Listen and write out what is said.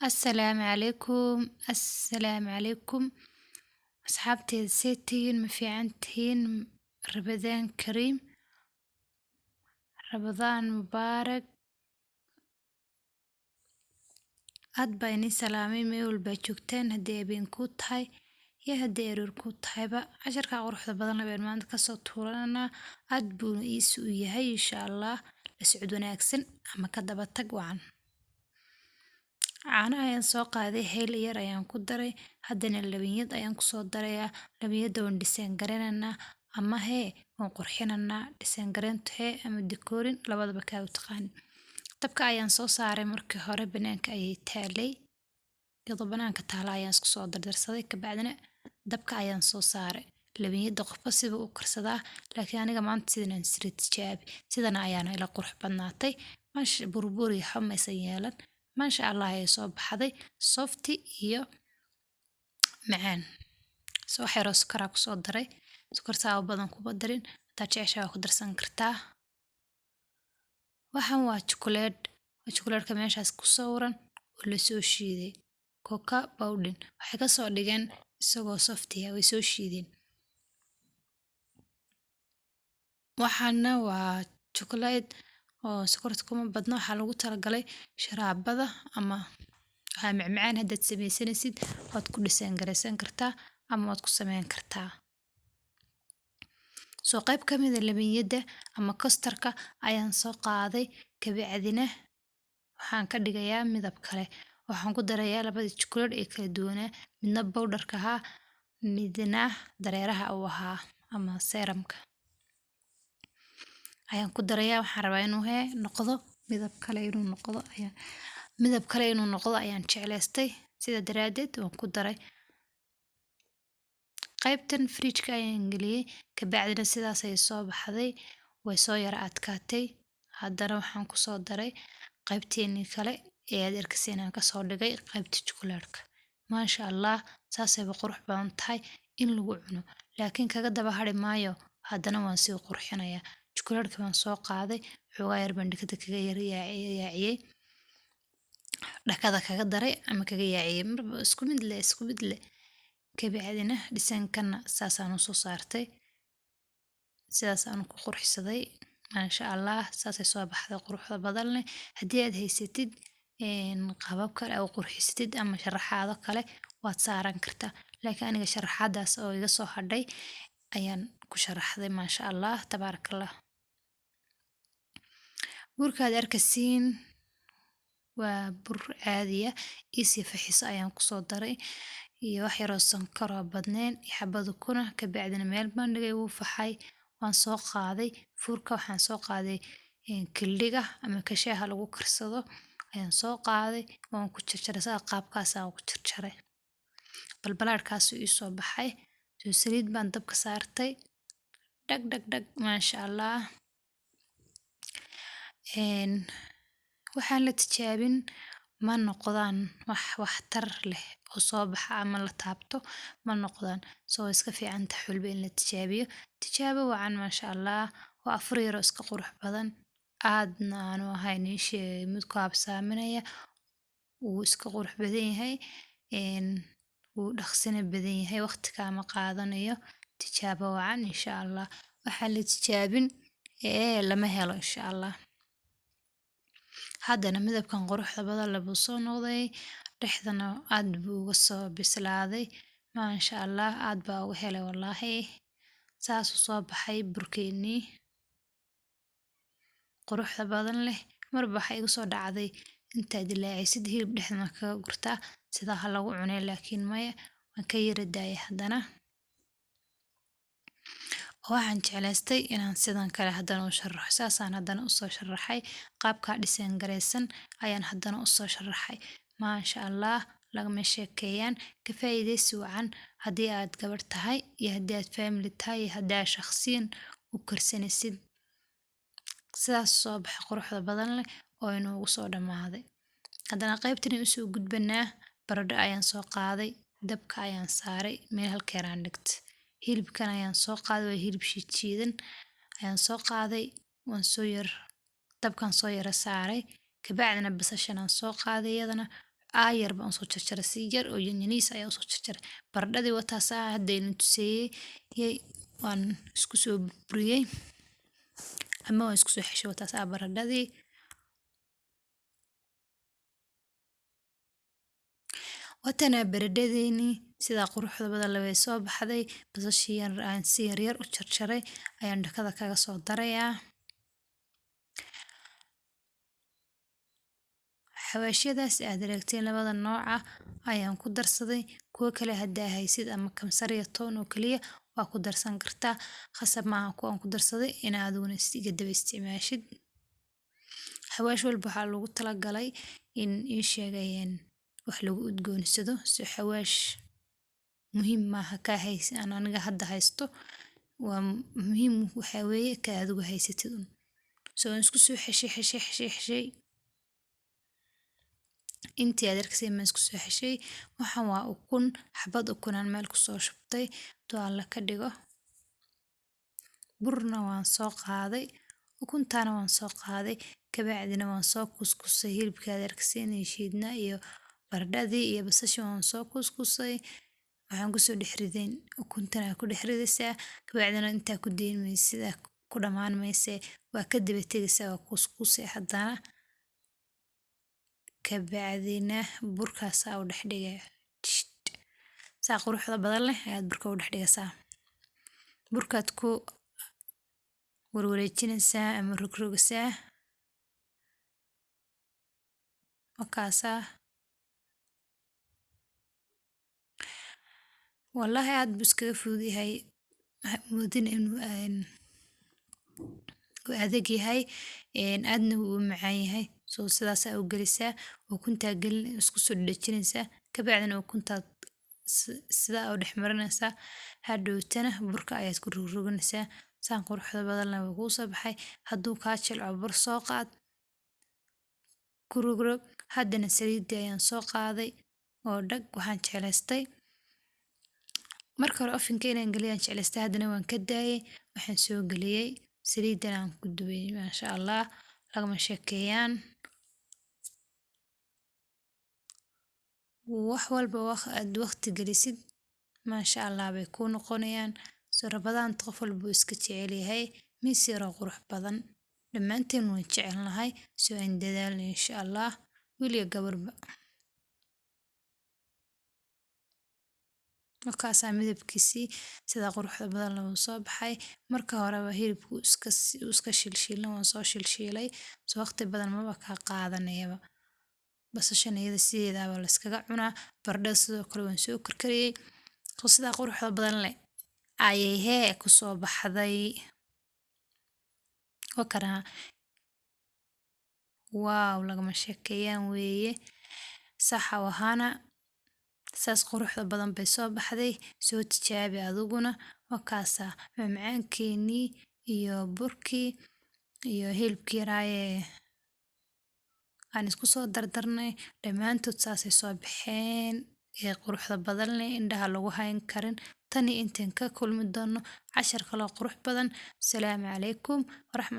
Assalaamu calaykum, assalaamu calaykum. Asxaabteyda, see tihiin? Ma fiican tihiin? Ramadaan kariim, Ramadaan mubaarak. Aad baa inii salaamay meel walba joogtaan, haddii habeen kuu tahay iyo haddii aroor kuu tahayba. Casharka quruxda badan labeen maanta kasoo tuurananaa, aad buuna iisi u yahay insha Allah. La socod wanaagsan ama ka daba tag wacan. Caano ayaan soo qaaday, hayl yar ayaan ku daray, haddana labinyad ayaan kusoo darayaa. Labinyada waan dhiseen garanaynaa ama hee waan qurxinanaa. Dhiseen gareyntu hee ama dikoorin, labadaba kaa u taqaanin. Dabka ayaan soo saaray, markii hore banaanka ayay taalay. Iyadoo banaanka taala ayaan isku soo dardarsaday, kabacdina dabka ayaan soo saaray. Labinyada qofba sida u karsadaa, laakiin aniga maanta sidan aan isla tijaabi, sidana ayaana ila qurux badnaatay. Maasha, burbur iyo xamaysan yeelan. Maasha Allah ayay soo baxday, soft iyo macaan. Soo wax yaroo sokoraa kusoo daray, sokor saa u badan kuma darin, hadaa jeceshahay waa ku darsan kartaa. Waxan waa chocolate, waa chocolate-ka meeshaas ku sawiran oo lasoo shiiday. Cocoa powder waxay kasoo dhigeen isagoo soft ah, way soo shiideen. Waxaana waa chocolate oo sokorta kuma badno, waxaa lagu talagalay sharaabada ama waxaa macmacaan haddaad sameysanaysid, waad ku dhiseen garaysan kartaa ama waad ku sameyn kartaa. Soo qayb ka mid ah labinyada ama custard-ka ayaan soo qaaday, kabacdina waxaan ka dhigayaa midab kale. Waxaan ku darayaa labada chocolate ee kala duwanaa, midna powder-ka ahaa, midna dareeraha uu ahaa ama serum-ka ayaan ku darayaa. Waxaan rabaa inuu hee noqdo midab kale, inuu noqdo ayaan midab kale inuu noqdo ayaan jeclaystay, sida daraadeed waan ku daray. Qaybtan fridge-ka ayaan geliyey, kabacdina sidaas ayay soo baxday, way soo yara adkaatay. Haddana waxaan kusoo daray qaybteenii kale ee aad arkayseen aan kasoo dhigay qaybta chocolate-ka. Maasha Allah, saasayba qurux badan tahay in lagu cuno, laakiin kaga daba hari maayo, haddana waan sii qurxinayaa. Chocolate-ka baan soo qaaday, xoogaa yar baan dhakada kaga yar yaaciyey, dhakada kaga daray ama kaga yaaciyey, marba isku mid leh, isku mid leh. Kabacdina dhisaankana saasaan usoo saartay, sidaasaan ku qurxsaday. Maasha Allah, saasay soo baxday quruxda badan leh. Haddii aad haysatid qaabab kale oo qurxisatid ama sharaxaado kale, waad saaran kartaa, laakiin aniga sharaxaadaas oo iga soo hadhay ayaan ku sharaxday. Maasha Allah, tabaarakallah. Burkaad arkasiin waa bur caadiya, isi faxiso ayaan kusoo daray iyo wax yaroo sonkor oo badnayn iyo xabad ukuna. Kabacdina meel baan dhigay, wuu faxay. Waan soo qaaday furka, waxaan soo qaaday kildhiga ama kashaaha lagu karsado ayaan soo qaaday, waan ku jarjaray saa qaabkaas aan ku jarjaray. Balbalaadhkaas ii soo baxay. Soo saliid baan dabka saartay, dhag dhag dhag, maasha Allah. Waxaan la tijaabin ma noqdaan wax waxtar leh oo soo baxa ama la taabto ma noqdaan. Soo iska fiican tahay xulba in la tijaabiyo. Tijaabo wacan, maasha Allah. Waa afur yar oo iska qurux badan, aadna aanu ahayn ii sheegay mid ku habsaaminaya. Wuu iska qurux badan yahay, wuu dhaqsina badan yahay, waqti kaama qaadanayo. Tijaabo wacan insha Allah. Waxaan la tijaabin ee lama helo insha Allah. Haddana midabkan quruxda badan leh buu soo noqday, dhexdana aad buu uga soo bislaaday. Maasha Allah, aad baa uga helay wallaahi. Saas u soo baxay burkeennii quruxda badan leh. Marba waxaa igu soo dhacday, intaad dilaacisid hilib dhexda ma kaga gurtaa, sidaa ha lagu cunay, laakiin maya, waan ka yara daayay. Haddana waxaan jeclaystay inaan sidan kale haddana u sharaxo. Saasaan haddana usoo sharaxay, qaabkaa dhiseen garaysan ayaan haddana usoo sharaxay. Maasha Allah, lagama sheekeeyaan. Ka faa'iidaysi wacan haddii aad gabar tahay iyo haddii aad family tahay iyo haddii aad shakhsiyan u karsanaysid. Sidaas soo baxay quruxda badan leh oo inoogu soo dhammaaday. Haddana qaybtani usoo gudbanaa. Baradho ayaan soo qaaday, dabka ayaan saaray, meel halkeeraan dhigtay. Hilibkan ayaan soo qaaday, waa hilib shiidshiidan ayaan soo qaaday, waan soo yar dabkan soo yara saaray. Kabacdina basashan aan soo qaaday, iyadana Aayar baan usoo jarjaray, si yar oo yanyaniis ayaa usoo jarjaray. Baradhadii wataasaa hadda idin tuseeyey, waan isku soo burburiyey ama waan isku soo xeshay. Wataasaa baradhadii. Watana baradhadeeni sidaa quruxda badan leh way soo baxday. Basashii yar aan si yar yar u jarjaray ayaan dhakada kaga soo darayaa. Xawaashyadaas aad aragteen labada nooc ah ayaan ku darsaday. Kuwo kale haddaa haysid ama kamsar iyo toon oo kaliya waa ku darsan kartaa. Khasab maaha kuwa aan ku darsaday inaad adiguna iga daba isticmaashid. Xawaash walba waxaa loogu talagalay in ii sheegayeen wax lagu udgoonsado. So xawaash muhiim maaha ka haysi aan aniga hadda haysto, waa muhiim waxaa weeye ka adigu haysatid un. So waan isku soo xeshay xeshay xeshay xeshay. Intii aad arkaysay ma isku soo xeshay. Waxaan waa ukun, xabad ukun aan meel ku soo shubtay to Alla ka dhigo. Burna waan soo qaaday, ukuntaana waan soo qaaday, kabacdina waan soo kuskusay hilibka aad arkaysay inay shiidna iyo baradhadii iyo basasha waan soo kuskusay. Waxaan ku soo dhex riday ukuntana ku dhex ridaysaa, kabacdina intaa ku deyn sida ku dhammaan mayse waa ka daba tegaysaa, waa kuskusay haddana. Kabacdina burkaasaa u dhex dhigay. Saa quruxda badan leh ayaad burka u dhex dhigaysaa. Burkaad ku warwareejinaysaa ama rogrogaysaa. Wakaasaa. Wallahi aad buu iskaga fudud yahay. Moodin inuu uu adag yahay, aadna wuu u macaan yahay. So sidaas ayaa u gelisaa, ukuntaa gelin isku soo dhejinaysaa, kabacdina ukuntaad sidaa u dhex marinaysaa. Hadhowtana burka ayaad ku rogroganaysaa. Saan quruxda badan leh wuu kuu soo baxay. Hadduu kaa jilco bur soo qaad, ku rogrog. Haddana saliidii ayaan soo qaaday oo dhag waxaan jeclaystay. Marka hore ovenka inaan geliyo aan jeclaystay, haddana waan ka daayay. Waxaan soo geliyay saliidan aan ku dubay, maasha Allah, lagama sheekeeyaan. Wax walba aad waqti gelisid, maasha Allah bay kuu noqonayaan. So rabadaan qof walba wuu iska jecel yahay, miis yar oo qurux badan. Dhammaanteen waan jecelnahay, soo aan dadaalno insha Allah, wiil iyo gabarba. Markaasaa midabkiisii sida quruxda badan loo soo baxay. Marka horeba hilibku iska shilshiilna waan soo shilshiilay. So waqti badan maba ka qaadanayaba. Basashan iyada sideedaaba la iskaga cunaa. Baradhada sidoo kale waan soo karkariyey. So sida quruxda badan leh ayay hee ku soo baxday. Wakana. Waaw, lagama sheekeeyaan weeye. Saxa wahana. Saas quruxda badan bay soo baxday. Soo tijaabi adiguna. Wakaasa macmacaankeenii iyo burkii iyo hilibkii yaraaye aan isku soo dardarnay. Dhammaantood saasay soo baxeen ee quruxda badan leh indhaha lagu hayn karin. Tani intaan ka kulmi doono cashar kale oo qurux badan. Salaamu calaykum waraxmatullahi.